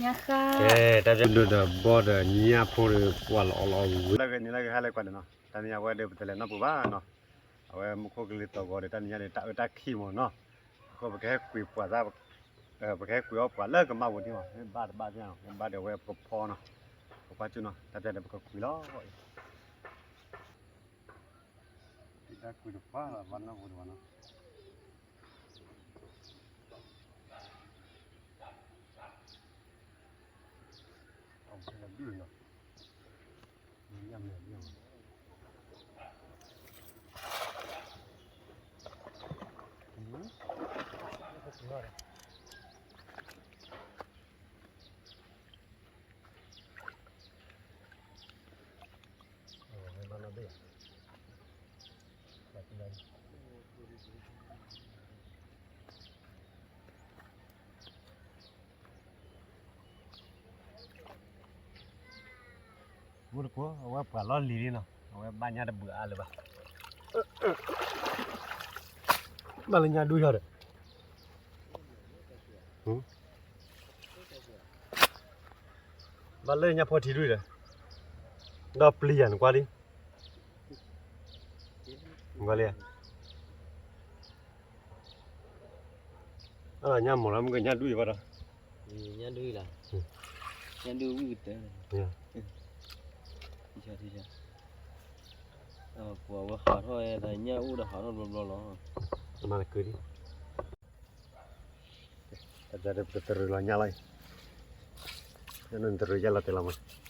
ညါဃါ ကဲ တၢ်ပျၢ်ဒိၣ်ဒီးဘီဒီးညၣ်ဖိဒီး ပှၤလီၤအီၣ်လီၤအီၣ်ဝံၤ လၢဂ့ၤန့ၣ်လၢဂ့ၤဟါလၢကွၢ်ဒီးနီၤ တၢ်နံၤညါဝဲဒီးပတလဲၤနီၢ်ပူၤဘၣ်နီၤ အဝဲမူခိၣ်ကလံၤသီၣ်ဂီၤဒီး တၢ်နံၤညါန့ၣ် တၢ်အၢတၢ်ခံးမ့ၢ်နီၤ အဃိပကဟဲကွံာ်ပှၤသး ပကဟဲကွံာ်အီၣ်ပှၤလၢကမၣ်ပူၤဒံးမး မ့ၢ်ဘၣ်တဘၣ်သ့ၣ်နီၤ မ့ၢ်ဘၣ်ဒီးဝဲပကဖီနီၤ ပကွၢ်ကၠူၣ်နီၤ တၢ်ပျၢ်ဒီးပကကွံာ်လီၤ တၢ်ကွံာ်တပှၢ်လီၤ ဘၣ်နီၢ်ပူၤတပှၢ်နီၤ အဝဲဒုးနီၤ မ့ၢ်ညၣ်မဲာ်ဒုးနီၤ မူတကိး အဝဲပှၤလီၢ်လံၤလံနီၤ အဝဲဘၣ်ညၣ်တဘုးအါလၢၤဘၣ် ဘၣ်လၢညၣ်ဒုးယီၤဒီး ဘၣ်လၢညၣ်ဖီထံဒုးဒီး ဒီးပျံၤယၤနကွၢ်လံ ကွၢ်လံ အညၣ်မီၤလီၤ မ့ၢ်ကညၣ်ဒုးအံၤဘၣ်ဒီး ညၣ်ဒုးအံၤလီၤ ညၣ်ဒုးဝံၣ်ကတၢၢ် ထံဆါ ထံဆါ ပှၤဝဲဟးထီၣ်ဝဲ တၢ်ညၣ်အိၣ်ဒီးဟးထီၣ်ဘျီဘျီလီၤ မၤလၢကုဒံး တၢ်ပျၢ်ဒီးပကတရံးလီၤညၣ်လီၤအံၤ နတရံးယဲၢ်လီၤတဲလီၤမး ပှၤ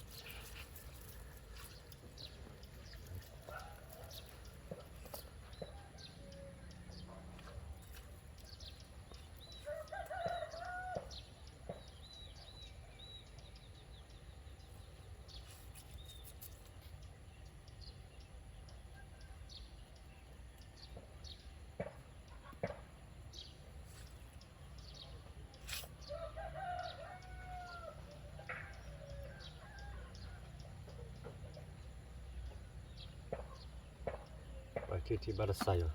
ထံထံဘၣ်တစးယွၤ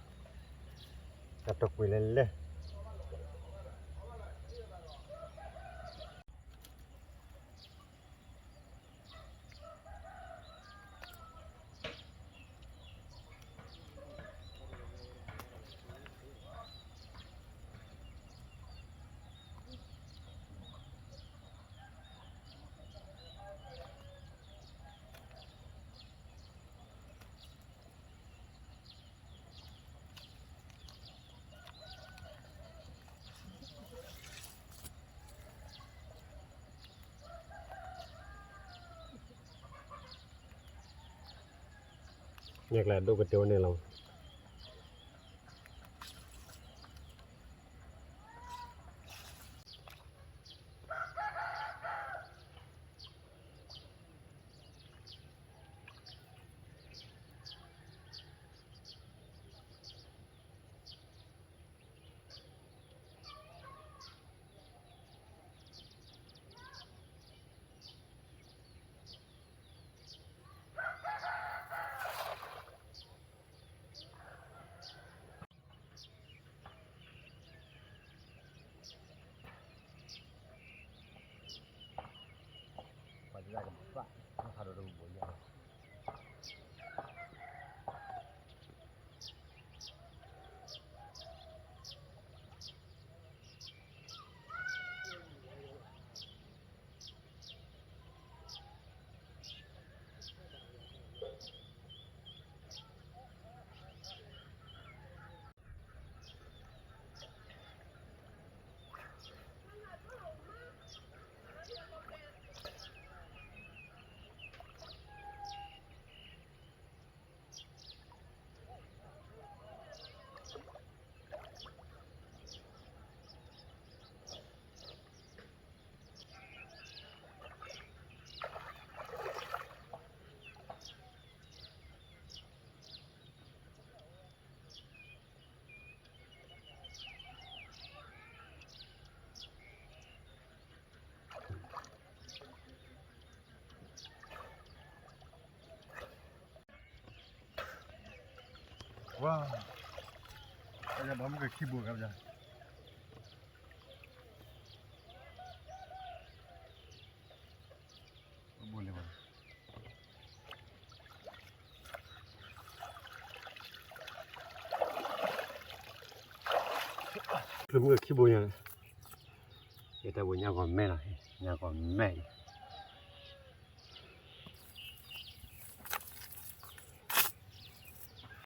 တၢ်တကွံာ်လဲၣ်လဲၣ် ညၣ်ကျဲဒိၣ်ကတၢၢ်ဝဲန့ၣ်လီၤ ပှၤတဂၤကဘၣ် မ့ၢ်ဖးဒိၣ်တဘိညါ ဝါ အယၤဒီးမ့ၢ်ကခံဘိၣ်ကဘၣ် မုၢ်ခံဘိညါ, ယတၢ်ဘိညါဂီၤမဲလီၤ, ညါဂီၤမဲအံၤ,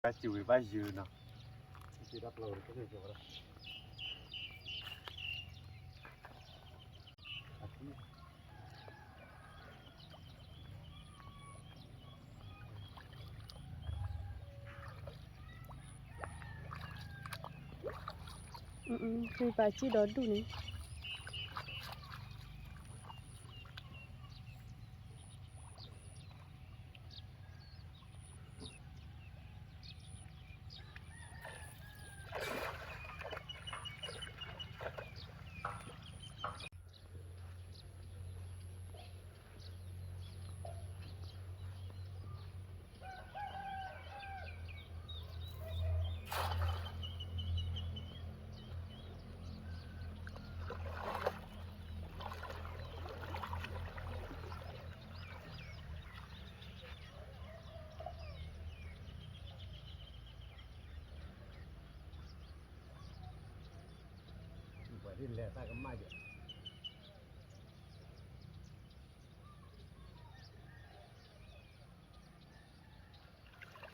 ဘၣ်စံးဝံၤဘၣ်ယုာ်နီၤ. ပှၤစံၣ်ဒီးဒူၣ်န့ၣ် ပှၤဒ်လဲၣ်တၢ်ကမၣ်ယဲၢ်,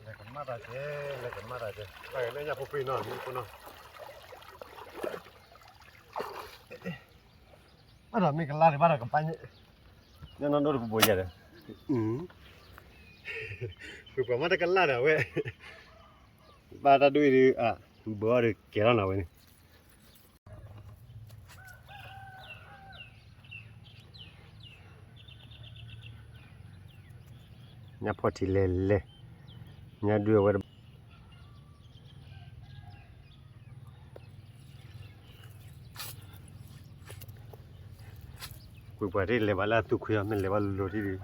လဲၤကမၣ်တၢ်ကဲ, လဲၤကမၣ်တၢ်ကဲ, ဘၣ်ကလဲၣ်ညၣ်ဖိခွံနီၤ, မ့ၢ်ဖိနီၤ, ဘၣ်ဒီးမ့ၢ်ကလၢ်ဒီး ဘၣ်ဒီးကပၣ်ညၣ်, ညၣ်နီၢ်ဒိၣ်တပူၤယဲၢ်ဒီး, ပှၤမၤတၢ်ကလၢ်ဒီးအဝဲ, ဘၣ်တၢ်ဒိၣ်အံၤဒီး, ဘၢအီၤဒီးကဲထီၣ်နီၤဝဲန့ၣ် ညၣ်ဖီၣ်ထံလဲၤလဲၤ, ညၣ်ဒုးအဝဲတဘၣ်, ကွံာ်ပှၤတလဲၤဘၣ်လၢအသူၣ်ခွံအီၤ မ့ၢ်လဲၤဘၣ်လိၤလိၤထံၣ်ဒုး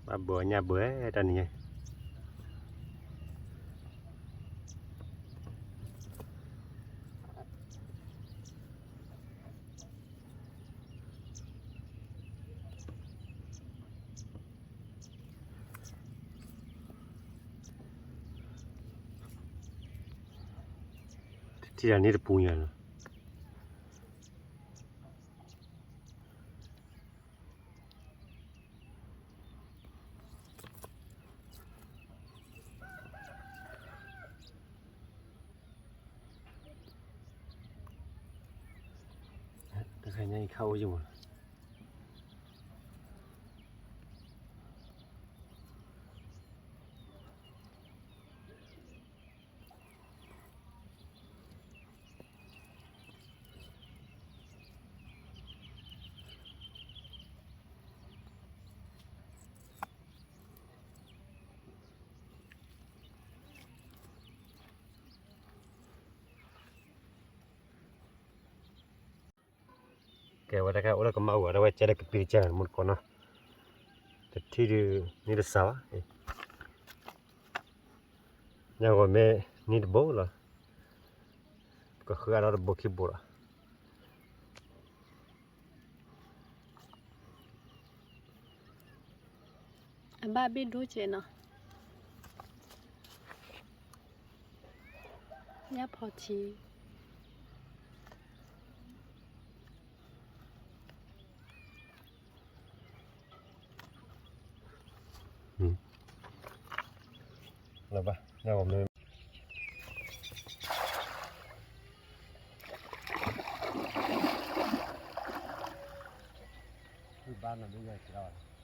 ဘၣ်ဘၢညၣ်ဘၢတၢ်နံၤညါ ထံၣ်တၢ်န့ၣ်တပူၤညါလီၤ. တခါညါအံၤခါအိၣ်ယမး ကဲဝဲတခါအိၣ်လၢကမၣ်ဝဲ တဝဲကဲလၢကပံၤတကဲမူတကိးနီၤ တထံၣ်ဒုး န့ၣ်တစးဘၣ် ညၣ်ဂီၤမ့ၢ်န့ၢ်တဘိလီၤ ကဃုအါထီၣ်တဘိခံဘိလီၤ အဘၣ်ဘ့ၣ်ဒိကဲနီၤ ညၣ်ဖီၣ်ထံ လၢဘၣ် ညၣ်ဂီၤမ့ၢ် ဘၣ်နၤမ့ၢ်ယၤက့ၤလီၤ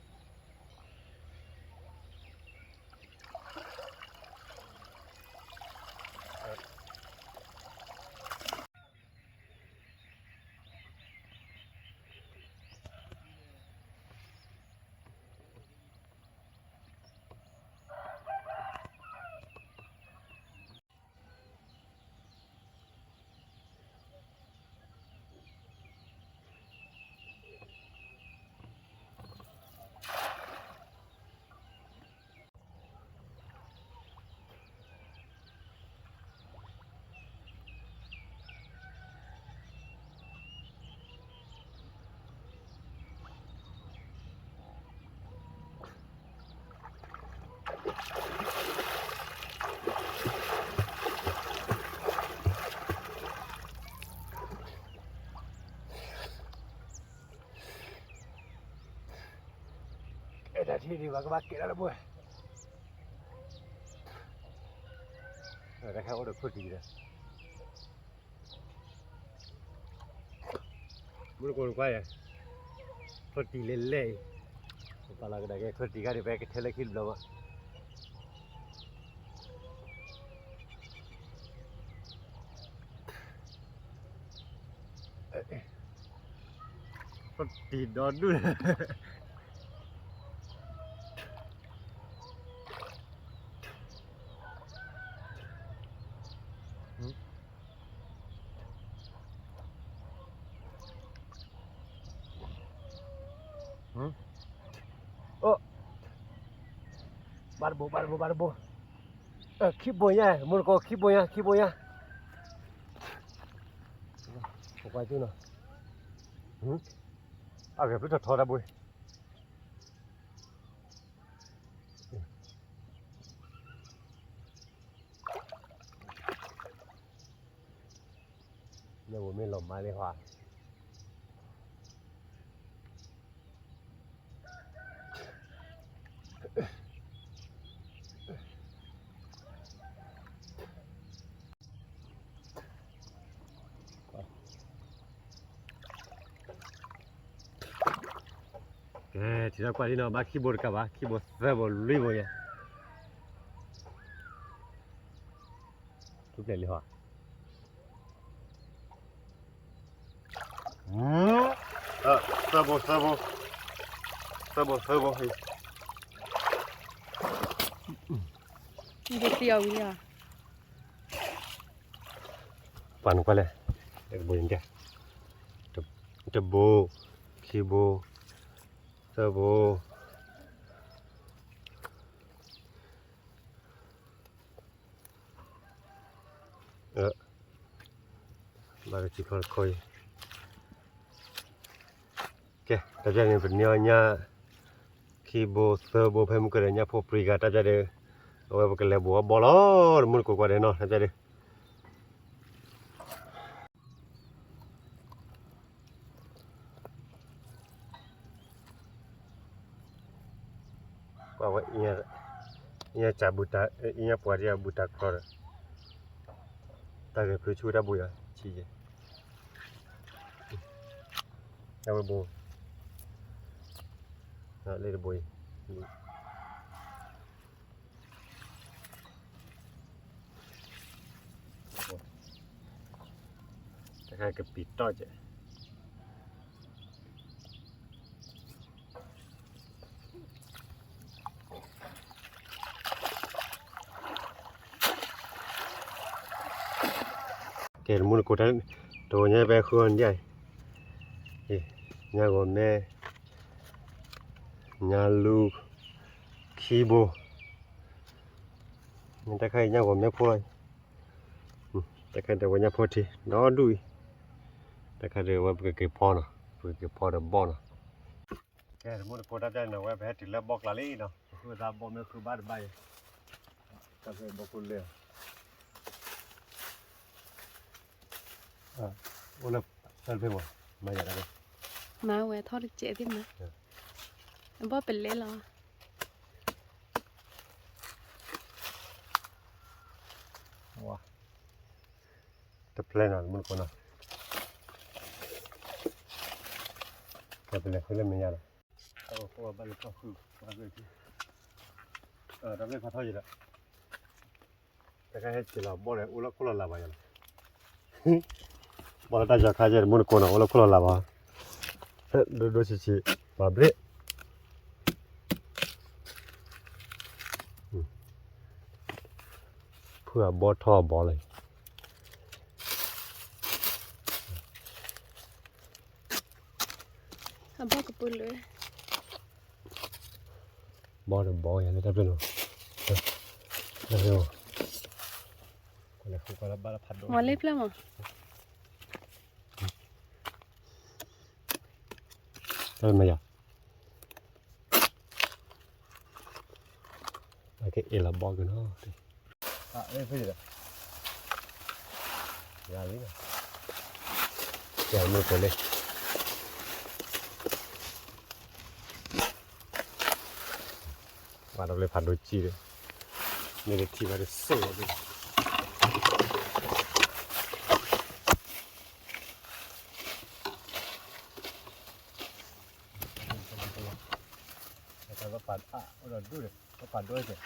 ထံၣ်ဒံးဘၣ်ကဘၣ်ကဲလၢပှဲၤ, တၢ်ခဲအိၣ်ဒီးခိၣ်တံၢ်ဒီး မုၢ်တကိးတကွၢ်ယဲ, ခိၣ်တံၢ်လဲၣ်လဲၣ်အံၤ, ပပာ်လီၤကဒါက့ၤခိၣ်တံၢ်ခါဒံး ပကထဲလၢခံတဘျီဘၣ်. ခိၣ်တံၢ်ဒီဒူၣ်, အိၣ်, ဘၣ်တဘိ ဘၣ်တဘိ ဘၣ်တဘိ, ခံဘိညါ မုၢ်တကိး ခံဘိညါ ခံဘိညါ, ပကွၢ်ကၠူၣ်နီၤ, အဂဲၤဖုထီၣ်ထီတၢ်ဘိ ညၣ်ဂိၢ်မ့ၢ်လီၤမါလံဟီ, ကဲ ထံၣ်ထီၣ်ကွၢ်လံနီၤ, ဘၣ်ခံဘိတကးဘၣ်, ခံဘိသၢဘိလွံၢ်ဘိယဲ, ထူၣ်ဖျဲးလံဟီ, သၢဘိ သၢဘိ, သၢဘိ သၢဘိ, သံအီၤဝံၤလံ, ပှၤနကွၢ်လဲၣ်, တဘိ, တဘိ, ခံဘိ, သၢဘိ, ဘၣ်ကစံးခီတခီအံၤ, ကဲ တၢ်ပျၢ်န့ၣ် ပန့ၢ်အီၤညၣ် ခံဘိသၢဘိ ဖဲမုၢ်ကဒီး ညၣ်ဖိပြံဂၤ တၢ်ပျၢ်ဒီး အဝဲပကလဲၤဘိးအီၤဘီလီၤ, တမုၢ်တကိးကွၢ်ဒဲးနီၤ တၢ်ပျၢ်ဒီး ကွၢ်ဝဲ အံၤညါစးဘူးတၢ် အံၤညါပှၤဒ်အဘူးတၢ်ချီဒီး တၢ်ဂဲၤဖုဆူတၢ်ဘိယၤ ဆံးယဲၢ် တၢ်ဝဲဘိ လၢတဘိအံၤ တခါကပံာ်တီၢ်ကဲး ကဲ တမူတကိးတၢ် တဂီၤညါဖဲဃုအီၤဒ်အံၤ ညၣ်ဂီၤမဲ ညၣ်လူ ခံဘိ တၢ်ခါအံၤ ညၣ်ဂီၤမဲဖိလီၤအံၤ တၢ်ခါဒ်ဝဲညၣ်ဖိထံ ဒီဒူၣ်အံၤ တၢ်ခါဒ်ဝဲပကက့ၤဖီနီၤ ပကက့ၤဖီဒီးဘီၣ်နီၤ ကဲ တမူတကိးတၢ်တၢ်န့ၣ် ဝဲပဟဲတုၤလၢဘီၣ်ကျါလံနီၤ ပဃုသးဘီၣ်မ့ၢ်ဃုဘၣ်တဘၣ်အံၤ တၢ်ဖဲဘီၣ်ခိၣ်လၢ အိၣ်လၢ တၢ်ဖဲမး မၤယၤတၢ်ဖဲ မၤဝဲထီၣ်တစဲးသ့ၣ်မး အဘီၣ်ပလဲလီၤ ဝါ တဖျဲနီၤ တမူတကိးနီၤ ကဲပလဲၤဃုလၢမဲာ်ညါလီၤ တၢ်အိၣ်ဖှိၣ်ဘၣ်လၢထီၣ်ဃု ဘၣ်လၢထံ တၢ်ဖဲဖးထီၣ်ယံၤဒီး တၢ်ခါဟဲက့ၤလီၤဘီၣ်ဒီး အိၣ်လၢခိၣ်လီၤလးဘၣ်ယၤလီၤ ဘီၣ်လၢတၢ်ယီၤခါယဲ တမူတကိးနီၤ အိၣ်လၢခိၣ်လီၤလးဘၣ် ဒိၣ်ဒိၣ်ဆံးဆံး ပှၤဘျ့ၣ် ဖုအဘီၣ်ထီၣ်အဘီၣ်လီၤ အဘီၣ်ကပူၤလၢ ဘီၣ်တဘီၣ်ယၤလၢတၢ်ပျဲၢ်နီၤ မၤလၢဖျၢၣ်မး တၢ်မၤယၤ အကအဲၣ်လီၤဘီၣ်ကနီၤ ယၤလံ ယၤမ့ၢ်ကလဲၣ် ဒီးလၢဖးဒိၣ်ကံၣ်ဒီး မ့ၢ်တထံၣ်ဘၣ်ဒီးစိၣ်လီၤဒၣ် ပာ်ဒိၣ်ဒီး ပာ်ဒိၣ်ဒီး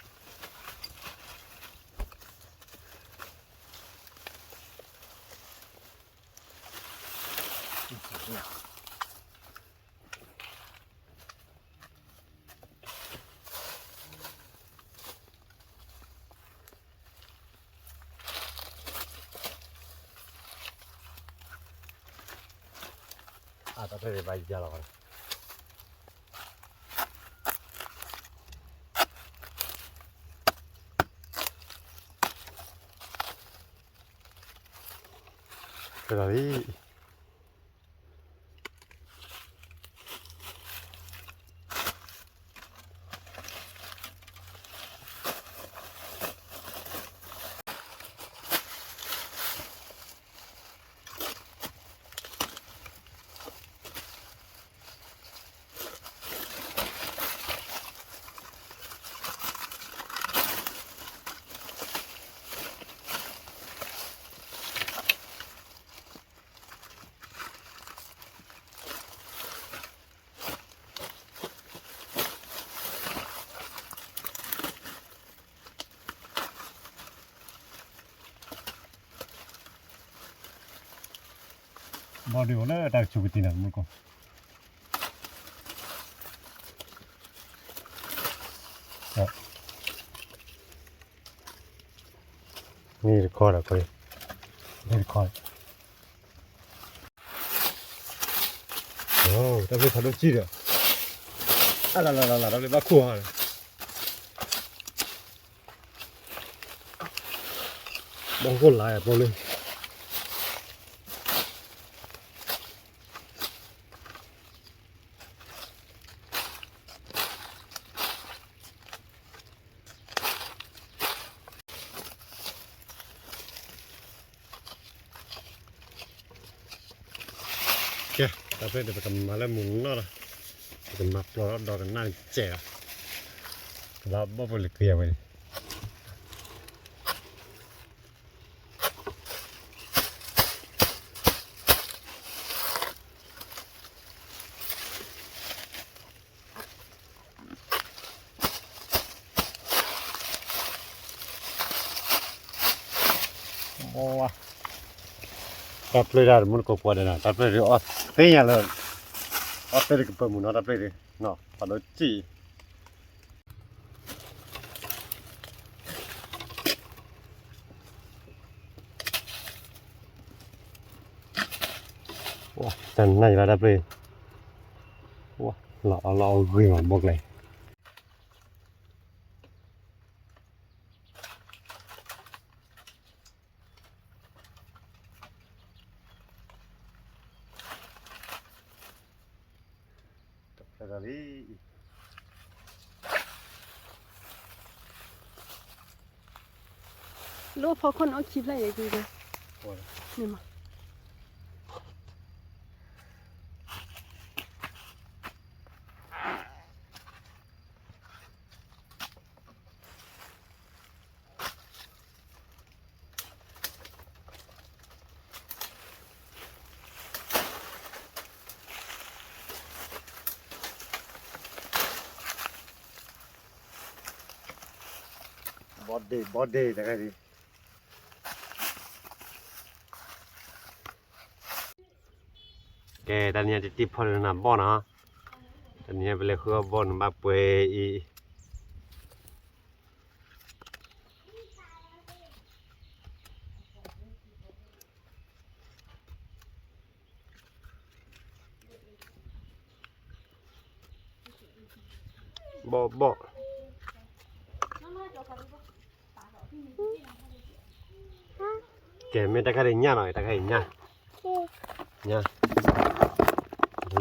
အတၢ်ဖဲန့ၣ်ဘၣ်ယၤလီၤ ကဲလီၤလံ ဘီဒုးအိၣ်လၢတၢ်ကဆူးကတံၢ်န့ၣ် မူတကိး မ့ၢ်တခီဒီးကွၢ် မ့ၢ်တခီ တၢ်ဘျ့ဖးဒိၣ်ကံၣ်ဒီး အလလလလ တၢ်ဘျ့ဘၣ်ခိၣ်ဟီဒီး ဘီခိၣ်လါယၤပီလၢ ကဲ တၢ်ပျဲၢ်ဒီး ပကမၤလၢမုၢ်နီၢ်လီၤ, ပကမၤပျီထီၣ်ဒီးကနၣ်စဲးလီၤ, ကဘၣ်ဘီၣ်ဖိလံၤက့ၤအဝဲန့ၣ် တၢ်ပျဲၢ်ဒၣ်တမူတကိးကွၢ်ဒီးနီၤ, တၢ်ပျဲၢ်ဒုးအီၣ်သ့ၣ်ညါလၢ အီၣ်သ့ၣ်တကပၢၢ်မုၢ်နီၤ, တၢ်ပျဲၢ်ဒုး ဖးဒိၣ်စံၣ် တၢ်နါယလီၤ တၢ်ပျဲၢ်, လီၤအီၣ်လီၤအီၣ်ဂ့ၤမး ဘီၣ်ကျဲ တၢ်ပျဲၢ်လံ လၢဖီခိၣ်န့ၣ်အိၣ်ခံဖျၢၣ်အံၤ မ့ၢ်မး ဘီၣ်ဒ့ ဘီၣ်ဒ့ တခါဒံး ကဲ တနံၤအံၤတၢ်တံၢ်ဖီၣ်လၢနၤဘီၣ်နီၤ, တနံၤအံၤပလဲၤဃုအီၣ်ဘီၣ်န့ၣ်ဘၣ်ပှဲၤအံၤ ဘီၣ်ဘီၣ် ကဲ မ့ၢ်တၢ်ခါဒံးညၣ်နီၤ တၢ်ခါဒံးညၣ် ညၣ် အ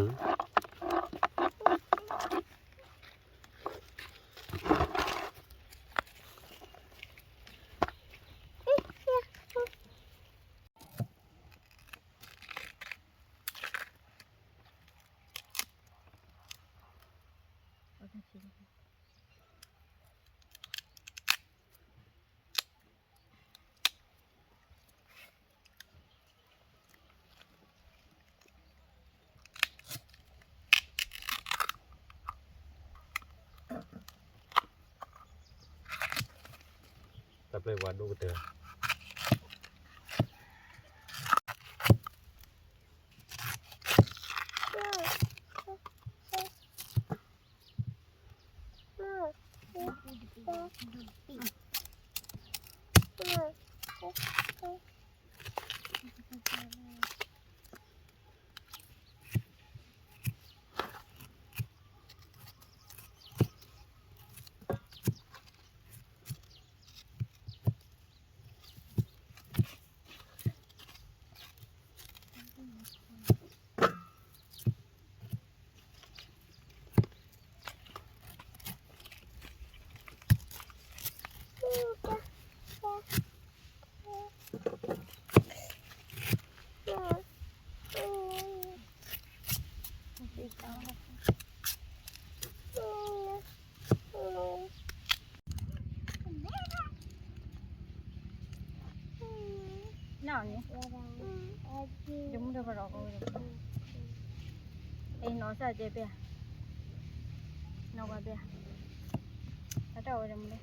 ပျဲၢ်ဝါဒိၣ်ကတၢၢ် နန့ၣ် ယမုၢ်တပရီကဝဲ အဲနီၢ်စၢ်ကဲပျဲၢ် နီၢ်ကွၢ်ပျဲၢ် အတၢ်ဝဲတမူလၢ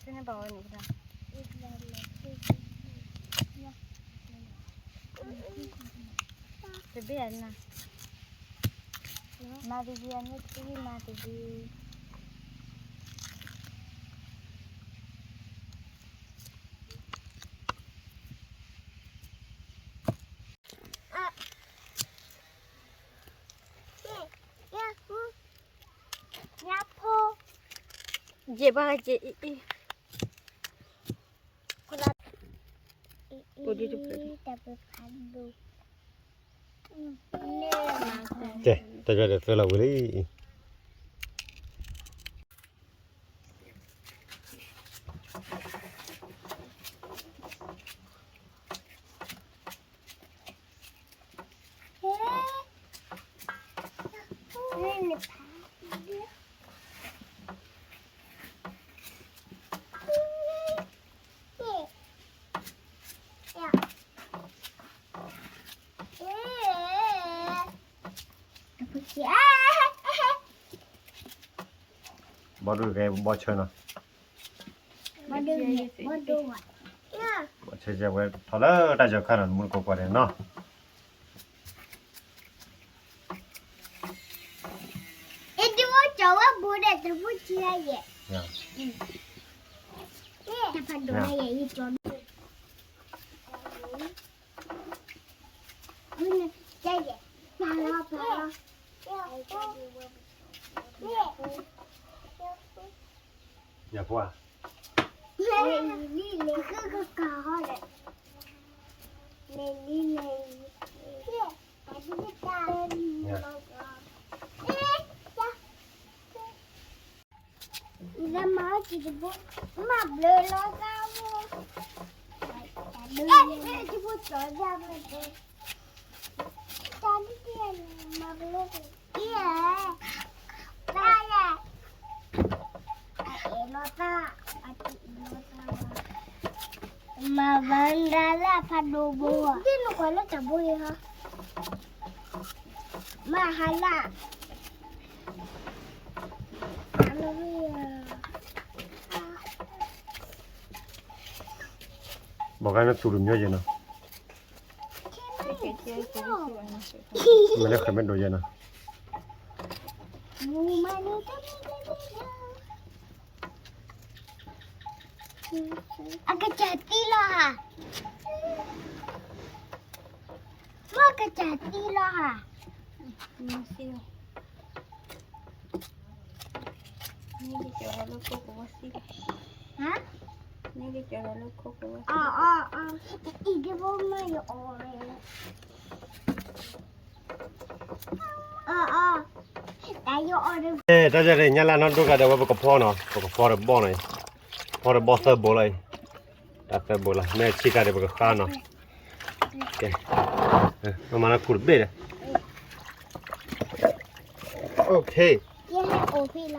သုန့ၣ်ပာ်ဝဲန့ၣ်ကတၢၢ် တဘ့ၣ်အနၢ် မၤတဒံအနၢ်တဘ့ၣ်မၤတဒံ ယဲၢ်ဘၣ်က့ၤအံၤအံၤ ကဲ တၢ်ယွၤဒီးသၢလီၤဝံၤလံ ဘီဒိၣ်ကဲဘီဆၢနီၤ ဘီဒိၣ်ဝဲ ဘီဒိၣ်ဝဲ ဘီဆၢဝဲထီၣ်လၢတၢ်ယီၤခါနီၤ မူတကိးကွၢ်ဒဲးနီၤ အဒိကၠီဝဲဘူးဒီးတဘူးဆံယဲၢ် တဖးဒိၣ်လၢယဲၢ်ယကၠီ ဖဲန့ၣ် ကဲယဲၢ် ဖးလီၤ ဖးလီၤ ယၤဖိဧါ လဲၤလံ လဲၤဃုကကၤဟီဒီး လဲၤလံ လဲၤလံ လဲၤလံ လၢမၤအီၣ်ကံတဘိ မၤဘျုးလီၤသးမူ တၢ်ဘျုး တၢ်ဘျုး တၢ်ဘျုး တၢ်ဘျုး တၢ်ဘျုး မၤဘၣ်ဒၣ်လၢဖးဒိၣ်ဘိ ဒ်နကွၢ်လၢတၢ်ဘိအံၤဟီ မၤဟါလၢ ဘီဂါနသူၣ်တမံၤယဲၢ်နီၤ မ့ၢ်လၢဃဲၤမ့ၢ်ဒိၣ်ယဲၢ်နီၤ အကစၢ်သံလီၤဧါ မ့ၢ်ကစၢ်သံလီၤဧါ မ့ၢ်ကစၢ်လၢခိၣ်ကဝီၤသံလီၤ ဟါ မ့ၢ်ကစၢ်လၢခိၣ်ကဝီၤသံ အီၤ အီၤ အီၤ အီၤ တၢ်ယီၤအီၤဒီး တၢ်ယီၤန့ၣ် ညါလၢနီၢ်ဒိၣ်ဂၤဒီးဝဲပကဖီနီၤ ပကဖီဒီးဘီၣ်နီၤ ဖီဒီးဘီၣ်သၢဘိလီၤအံၤ တၢ်သၢဘိလီၤ မ့ၢ်ဆံးကါဒီးပကဃါနီၤ ကဲ မၤနီၢ်ခူၣ်တဘ့ၣ်ဒီး ယဟဲအိၣ်ဖဲလီၤ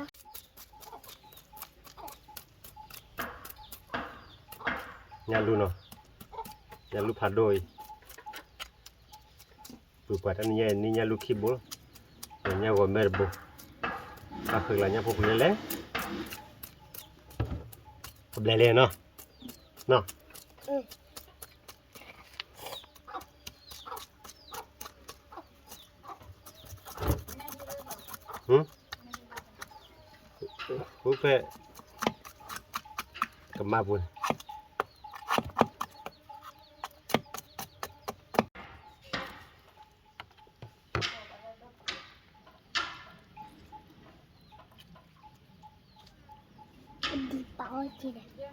ညၣ်လူနီၤ ညၣ်လူဖးဒိၣ်အံၤ ပုၢ်ပှၢ်တၢ်နံၣ်ညါအံၤ နံၣ်ညၣ်လူခံဘိ ညၣ်ဂီၤမဲတဘိ ပၢ်ဃ့ကလၤညၣ်ဖိပူၤလဲၣ်လဲၣ် ကဘျဲးလဲၣ်နီၤ, နီၤ, ဃုဖဲ ကမၣ်ပူၤန့ၣ်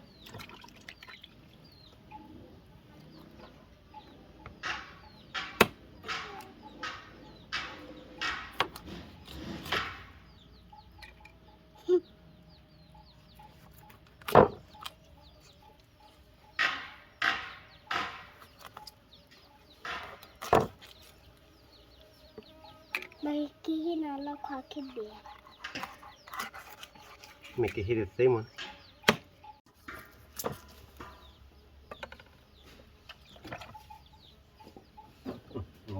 မ့ၢ်ကဟံးန့ၢ်လီၢ်ခွါခံဘ့ၣ်, မ့ၢ်ကဟံးတသ့မး, မ့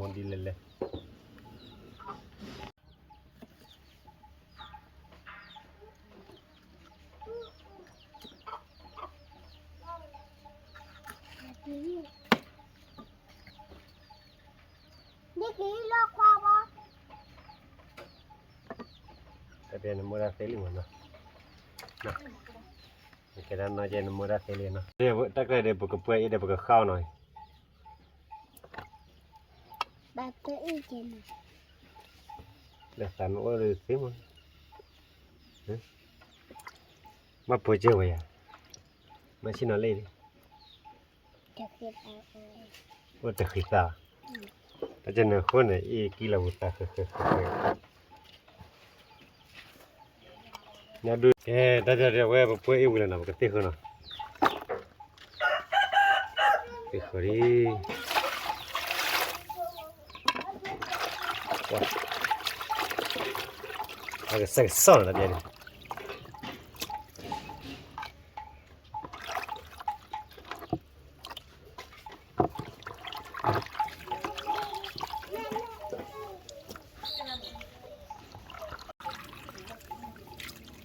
ၢ်ဒ်လဲၣ်လဲၣ်. တၢ်တဲနမၢဒၣ်သ့လံမးနီၤ, နကဲဒၣ်နီၢ်ကဲနမၢဒၣ်သ့လံနီၤ, တၢ်ကျဲဒီးပကပှဲၤအံၤဒီးပကဃၣ်အီၤနီၤ, လၢသးမ့ၢ်အိၣ်လၢသ့မး, ဘၣ်ပှဲၤကၢဝဲယၤ, မ့ၢ်ဆ့ၣ်နီၤလံ, အိၣ်တဃံးသး, တၢ်ကဲန့ၣ်အဃိန့ၣ် အ့ၣ်ကံလီၤပသးဃၢၤဃၢၤဃၢၤဃၢၤ, ညါဒုး ကဲ တၢ်ကဲဒ်ဝဲပပှဲၤအ့ၣ်ဝံၤလီၤနီၤ ပကသ့ၣ်ဃၢၤနီၤ, သ့ၣ်ဃၢၤလံ, အကစဲကစီၣ်နီၤ တၢ်ကဲန့ၣ်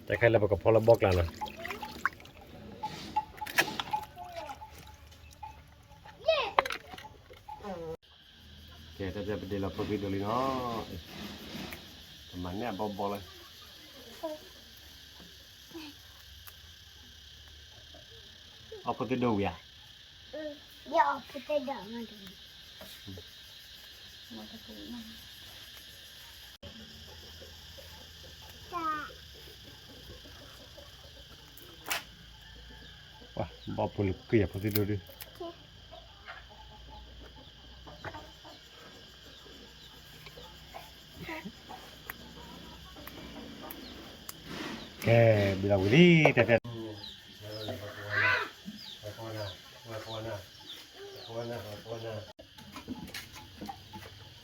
တၢ်ခဲလၢာ်ပကဖီလီၤဘီၣ်ကျါနီၤ, ကဲ တၢ်ပဒ့လီၤဖိသံဒိၣ်လံနီၤ, ပမၤန့ၢ်အဘီဘီလၢ အီၣ်ဖိသံဒိၣ်ဝံၤဧါ, ဘီဖိလၢက့ၤအဖိသံဒိၣ်ဒုး ကဲ ဘံလီၤဝံၤလံ တၢ်ဖဲ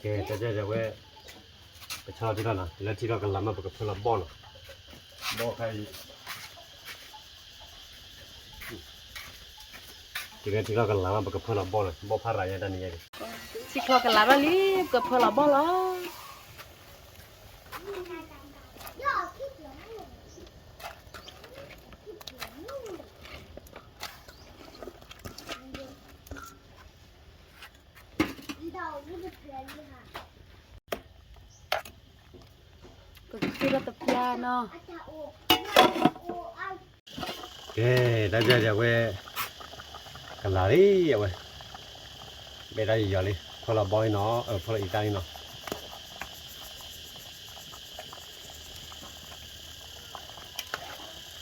ကဲ တၢ်ဖဲဝဲ ပဆီထံလီၤနီၤ လၢထံလီၤကလၤမး ပကဖၢလီၤဘီၣ်နီၤ ဘီၣ်ခါအံၤ တုၤလၢထံလီၤကလၤမး ပကဖၢလီၤဘီၣ်နီၤ ဘီၣ်ဖးရၤညါတၢ်န့ၣ်ယဲန့ၣ် ထံချီကလၤဘၣ်လံ ပကဖၢလီၤဘီၣ်လီၤ ပကဃ့ဘၣ်တပျၢ်နီၤ ကဲ တၢ်ယီၤယီၤဝဲ ကလၤလံအဝဲ ဘဲတၢ်ယီၤယီၤလံ ဖၢလီၤဘီၣ်လံနီၤ အၢ ဖၢလီၤအံသၣ်လံနီၤ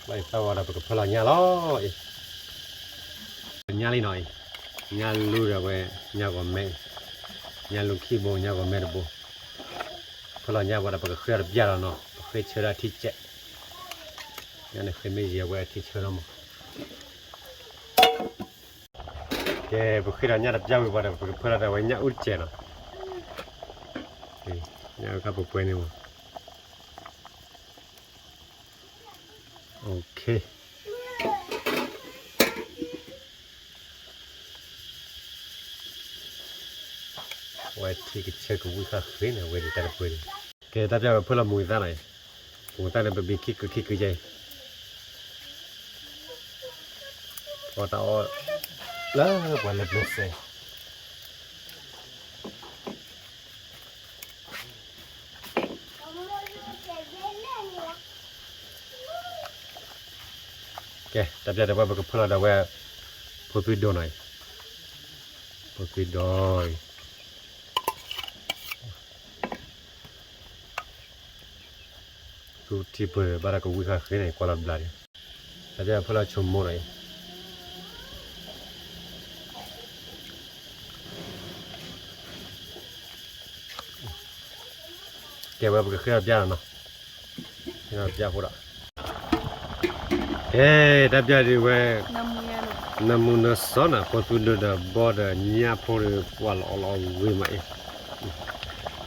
ဘၣ်အံသၣ်ဝဲဒီး ပကဖၢလီၤညၣ်လီၤအံၤ ညၣ်လံနီၤအံၤ ညၣ်လူဒီးဝဲ ညၣ်ဂီၤမဲအံၤ ညၣ်လူခံဘိ ညၣ်ဂီၤမဲတဘိ ဖၢလီၤညၣ်ဝဲဒီး ပကဃ့အီၤတပျၢ်လီၤနီၤ ပဃ့ဆၢဒီးအထံဆဲး ညၣ်န့ၣ်ဃ့မ့ၢ်ယံၤဝဲအထံဆၢလီၤမး ကဲ ပဃ့ဒီးညၣ်တပျၢ်ဝံၤဘၣ်ဒီး ပကဖၢလီၤတၢ်ဝဲညၣ်အူတစဲးနီၤ ညၣ်အူခါပပှဲၤန့ၣ်မး OK ဝဲထံကဆၢကဝံၣ်ဃၣ်ဃ့န့ၣ် ဝဲဒၣ်တၢ်တပှဲၤန့ၣ် ကဲ တၢ်ပျၢ်ဝဲဖၢလီၤမူအံသၣ်နီၤ မူအံသၣ်န့ၣ် ပဘံခံကုခံကုယဲအံၤ အီၣ်တၢ်အီၣ်လၢပှၤလၢပျၢၤစဲး ကဲ တၢ်ပျၢ်ဒၣ်ဝဲ ပကဖၢလီၤဒၣ်ဝဲ ဖိသွံဒိၣ်နီၤအံၤ, ဖိသွံဒိၣ်အံၤ သူထံပၢၢ်ဘၣ်တၢ်ကဝံၣ်ဃာ်ဃ့န့ၣ် ကွၢ်လီၤတဘျီဒီး တၢ်ပျၢ်ဖၢလီၤဆိမိၣ်နီၤအံၤ, ကဲဝဲပကဃ့အီၣ်ပျၢ်လီၤနီၤ, ဃ့အီၣ်ပျၢ်ဖိဒီး ကဲ တၢ်ပျၢ်ဒၣ်ဝဲ နၢမူနၢစီနီၤ ဖိသွံဒိၣ်ဒီးဘီဒီးညၣ်ဖိဒီးပှၤလီၤအီၣ်လီၤဂ့ၤမးအံၤ,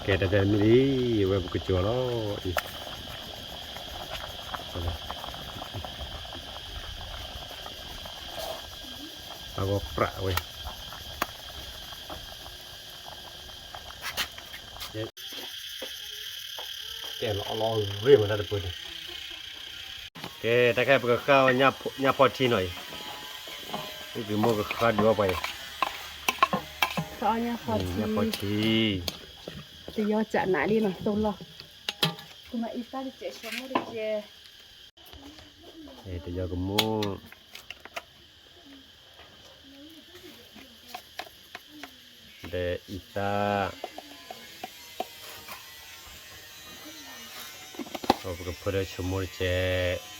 ကဲ တၢ်ပျၢ်မ့ၢ်လံ ဝဲပကကၠီၤလီၤအံၤ, ဘၣ်ဂီၤပြးဝဲ ကဲလီၤအီၣ်လီၤဂ့ၤမးတၢ်တပၢၢ်န့ၣ်, ကဲ တၢ်ခဲပကဃၣ်အီၣ်ညၣ်ဖီထံနီၤအံၤ, ဝံသးစူၤမိၢ်ကဃၣ်ဒုးအီၣ်ပှၤအံၤ, ညၣ်ဖီထံ, တယီၤကနးလံနီၤ သိၣ်လီၢ်, ကမၤအံသၣ်တကဲး ဆိမိၣ်တကဲး, တယီၤကမိၣ် ဒီးအံသၣ်, ပကဖၢဒီးဆိမိၣ်တကဲး,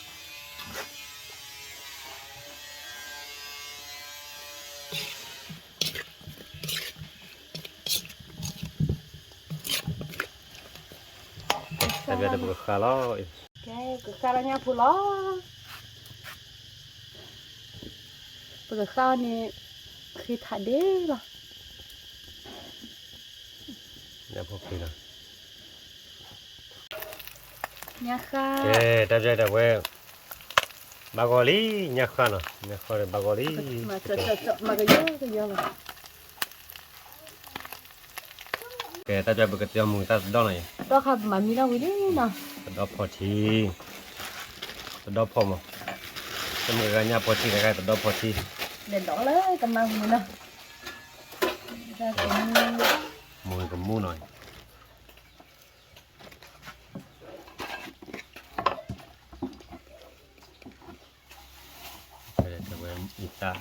တၢ်ပျၢ်ဒီးပကဃၣ်လီၤ, ကဲ ကဃၣ်လီၤညၣ်ဖိလီၤ, ပကဃၣ်န့ၣ် ဃ့ထးဒ့လီၤ, ညၣ်ဖိဃ့လီၤ, ညၣ်ဃၣ်, ကဲ တၢ်ပျၢ်ဒၣ်ဝဲ ဘၣ်ဂီၤလံ ညၣ်ဃၣ်နီၤ ညၣ်ဃၣ်ဒီးဘၣ်ဂီၤလံ, မၤကယီကယီလီၤ ကဲ တၢ်ပျၢ်ပကတဲမူၤတၢ်တဒီနီၤအံၤ, ဒီခါပမၤမံလီၤဝံၤလံနီၤ, တဒီဖီထံ, တဒီဖီမး, တမ့ၢ်ကညၣ်ဖီထံ တခါတဒီဖီထံ, လဲၤဒီးလၢကမါပူၤနီၤ, မူၤကမူၣ်နီၤ, တဲဝဲအံသၣ်,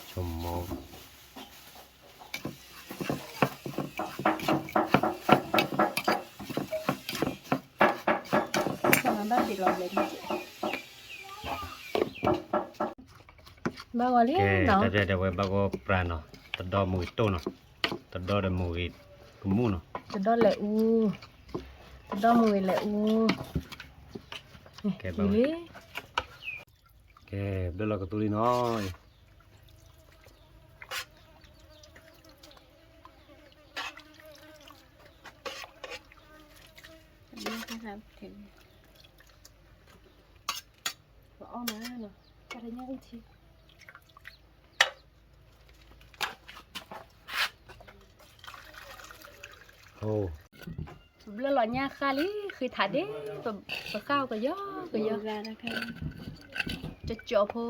ဆိမိၣ် ဘၣ်ဂီၤလံ, ကဲ တၢ်တဲဝဲဘၣ်ဂီၤပြးနီၤ, တဒီမူၤဂ့ၤတိၢ်နီၤ, တဒီဒီးမူၤဂ့ၤကမူၣ်နီၤ, တဒီလဲၤအူ, တဒီမူၤဂ့ၤလဲၤအူ, ကဲ ဘၣ်ဂီၤလံ, ကဲ ဘျၢလီၤကသူလံနီၤ, ပအီၣ်မးနီၤ, တၢ်တညၣ်အုၣ်ထံ, ဘျၢလီၤညၣ်ဃၣ်လံ ဃ့ထးဒ့, ပဃၣ်အီၤကယီကယီ, ကၠီကၠီဖိ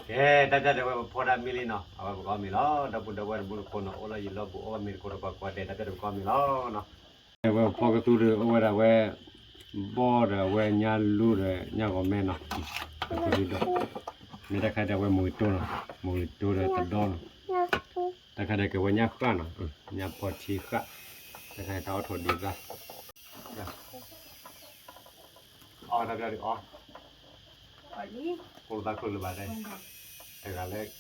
ကဲ တၢ်ပျၢ်တဲဝဲပဖီတၢ်မံလံနီၤ, အဝဲပကအီၣ်မ့ၤလီၤ, ဒီပုၢ်ဒီဝဲၢ်တဘျုးတကိးနီၤ, အိၣ်လၢယလီၢ်ပူၤ အိၣ်မ့ၤတကိးဒီးပှၤကွၢ်ဒဲး, တၢ်ပျၢ်တဲပကအီၣ်မ့ၤလီၤနီၤ, ဝဲဖီကသူဒီးအိၣ်ဝဲဒၣ်ဝဲ ဘီၣ်ဒီးဝဲညၣ်လူၢ်ဒီးညၣ်ဂီၤမဲနီၤ, ကသူဒီး မ့ၢ်တၢ်ခါဒၣ်ဝဲမူၤဂ့ၤတိၢ်နီၤ, မူၤဂ့ၤတိၢ်ဒီးတဒီနီၤ, တၢ်ခါဒၣ်ကဲဝဲညၣ်ဃၣ်နီၤ, ညၣ်ဖီထံဃၣ်, တၢ်ခါဒၣ်တၢ်အီၣ်ထိၣ်ဒုးသၣ် အီၣ်တၢ်ပျၢ်ဒုးအီၣ်, ကိၣ်သၣ်ချိၣ်လၢၤဘၣ်တဲ, တဂၤလၢ,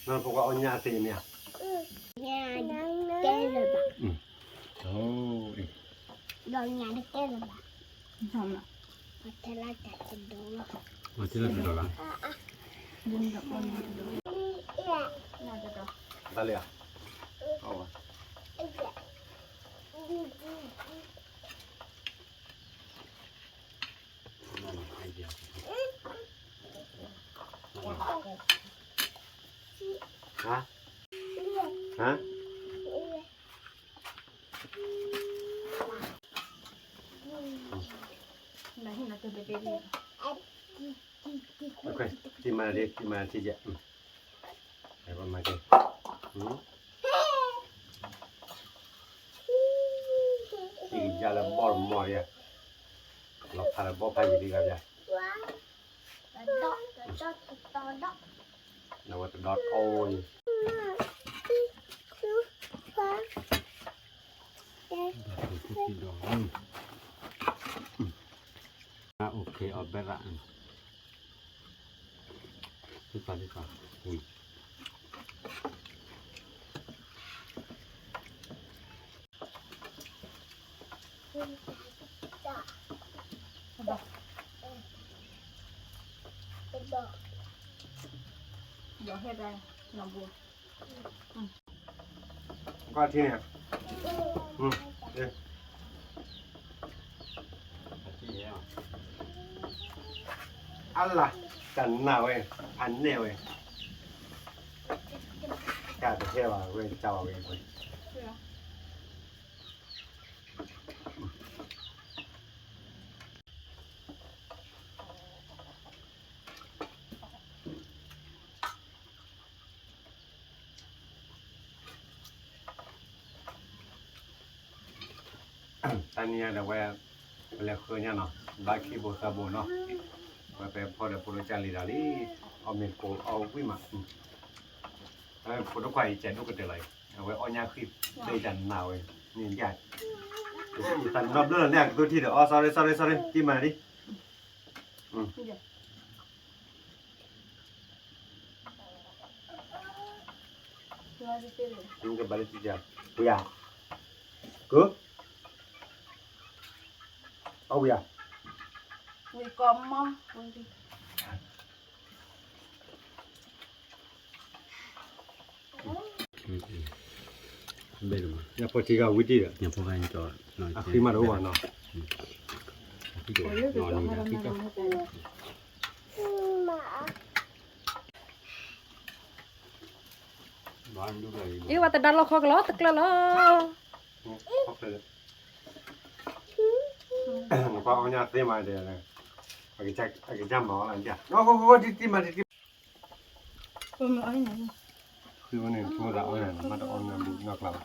နပကွၢ်အီၣ်ညၣ်အသ့ၣ်မ့ၢ်ဧါ, ညၣ်တဲလၢၤဘၣ်, ဒီးညၣ်တတဲလၢၤဘၣ်, တဲလၢၤတဒီးဘၣ်, တၢ်လၢၤဧါ, အီၣ်ဘၣ်, ဟါ ဟါ တံမၤဒံ တံမၤထံကဲ အဲ ပမၤကဲ တံကယါလၢဘီၣ်တမီၢ်ယဲ လီၤဖးလၢဘီၣ်ဖးယံၤလံဂၤယါ အဝဲတဒီထီၣ်အံၤ โอเค เอาเบลละ อืม ขึ้นไปดีกว่า อุ้ย ဒီးဟဲဒၣ် နီၢ်ဘိ ကွၢ်ထံန့ၣ် အလၤ တၢ်နာ်ဝဲ ဖးနဲၣ်ဝဲ တၢ်တဟဲဘၣ်ဝဲ တၢ်ဘၣ်ဝဲ တနံၤအံၤဒီးဝဲ ပလဲၤဃုညါနီၤ ဘၣ်ခံဘိသၢဘိနီၤ ဝဲပဲဖီဒီးဖိဒိၣ်ကၢ်လံၤဒီးလံ အီၣ်မ့ၤကိးအီၣ်ဝံၣ်မး ဖိဒိၣ်ခွါအံၤကဲဒိၣ်ကတၢၢ်လီၤအံၤ အဝဲအီၣ်ညၣ်ဃံၣ် လၢတၢ်နာ်ဝဲ န့ၣ်ယါ တနီၤဘျၢလီၤန့ၣ် အကသူထံၣ်ဒီး အီ sorry sorry sorry တံမၤဒံ ကဘၣ်လၢတံၢ်တံၢ် ဝံယၤ ကု အီၣ်ဝံယၤ ဝံကိးမီၢ် ညၣ်ဖိထံကဝံတံၢ်ဒီး ညၣ်ဖိကညီ အဃံမးတအိၣ်ဘၣ်နီၤ အဃံကနီၤန့ၣ် အ့ ဝဲတဒါလီၢ်ခီကလီတကျၢၢ်လီၤ နကွၢ်အီၣ်ညၣ်သ့မးဒီး အကစၢ်မၤအီၣ်လၢညၣ် နီၢ်ဃိဃိတံၢ်တံၢ်မၤတံၢ်တံၢ် ဃုဝဲန့ၣ် ဆိကမိၣ်သးအီၣ်ညၣ်န့ၣ်မ့ၢ်တအီၣ်ညၣ်ဘၣ်နီၢ်ကျါဘၣ်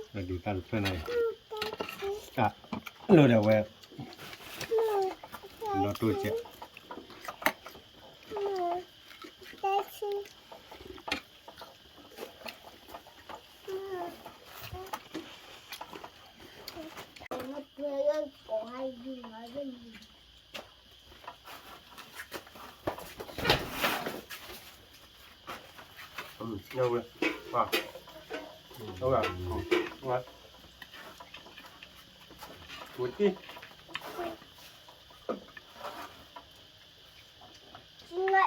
အဒုးတၢ်တဖျၢၣ်န့ၣ် တၢ်လၢဒၣ်ဝဲ ဒီတိၢ်ကဲး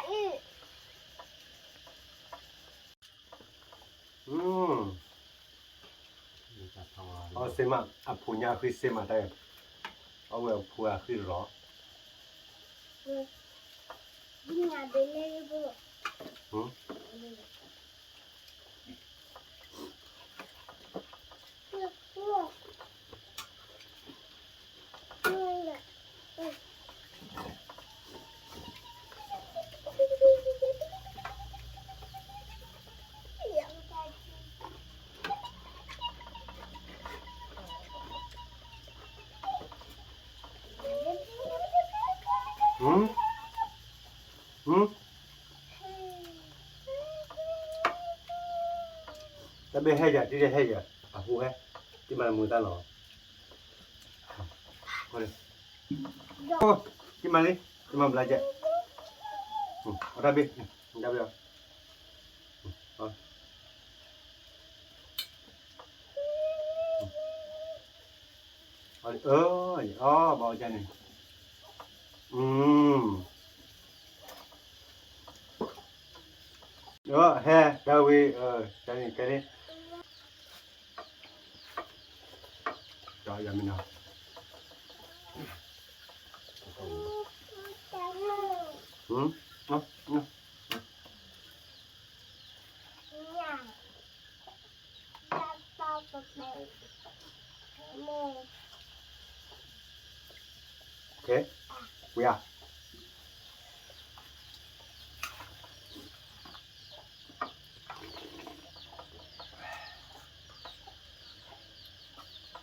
အီၣ်စ့မး အဖိညါဃံစ့မးတၢ်, အီၣ်ဝဲအဖိအဃံလီၤ. တၢ်ဘ့ၣ်ဟဲယၤ တံၢ်တဟဲယၤ အဟူဟဲ, တံၢ်မၤမုာ်တၢ်လီၤ. တံၢ်မၤလံ, တံၢ်မၤဘျါကဲ, အတၢ်ဘ့ၣ်, တၢ်ဘ့ၣ်အီၤ. အီ အီ ဘၣ်အီၣ်ကၢ်န့ၣ်, အီ ဟဲ တၢ်ဝံၤ, တၢ်န့ၣ်ကဲန့ၣ်, ကၠီယၤမ့ၢ်နီၤ, ကဲ, ဝံၤဧါ.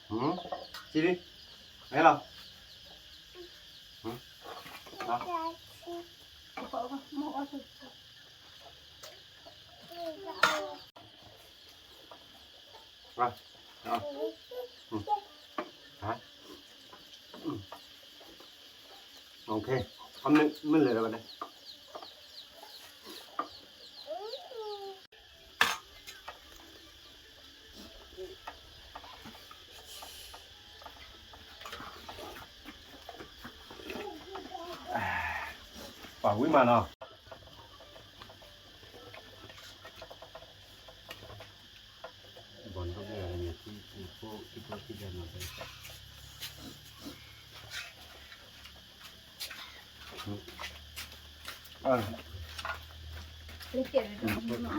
ဟံ, စံလံ, ဟဲလီၤ. ဟံ, ဟါ. โอเค, မ့ၢ်လဲၤလၢၤဘၣ်န့ၣ် ပှၤဝံၣ်မးနီၤ. ကစၢ်အီၣ်လီ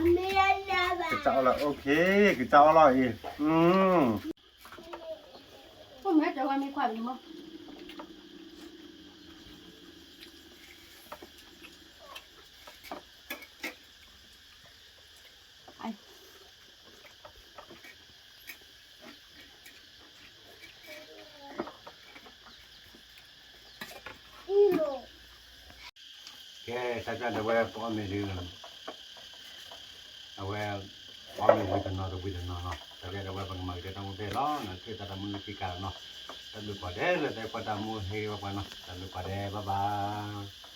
ၤ, โอเค, ကစၢ်အီၣ်လီၤအံၤ, ကဲ, တၢ်ကဒီးဝဲပအီၣ်မ့ၤဒုး, အဝဲ ပအီၣ်မ့ၤဝံၤတနီၤတဝံၤတနီၤနီၤ, တၢ်ကဒီးဝဲပကမၤကတၢၢ်တၢ်မူဖဲလီၤနီၤ, ခ့သးတၢ်မူလၢခံကးလီၤနီၤ, တၢ်ဘျုးကိးဂၤဒဲးလၢတၢ်အဲၣ်ပှၤတၢ်မူဟ့ၣ်ဂ့ၤပှၤနီၤ, တၢ်ဘျုးကိးဂၤဒဲး bye bye.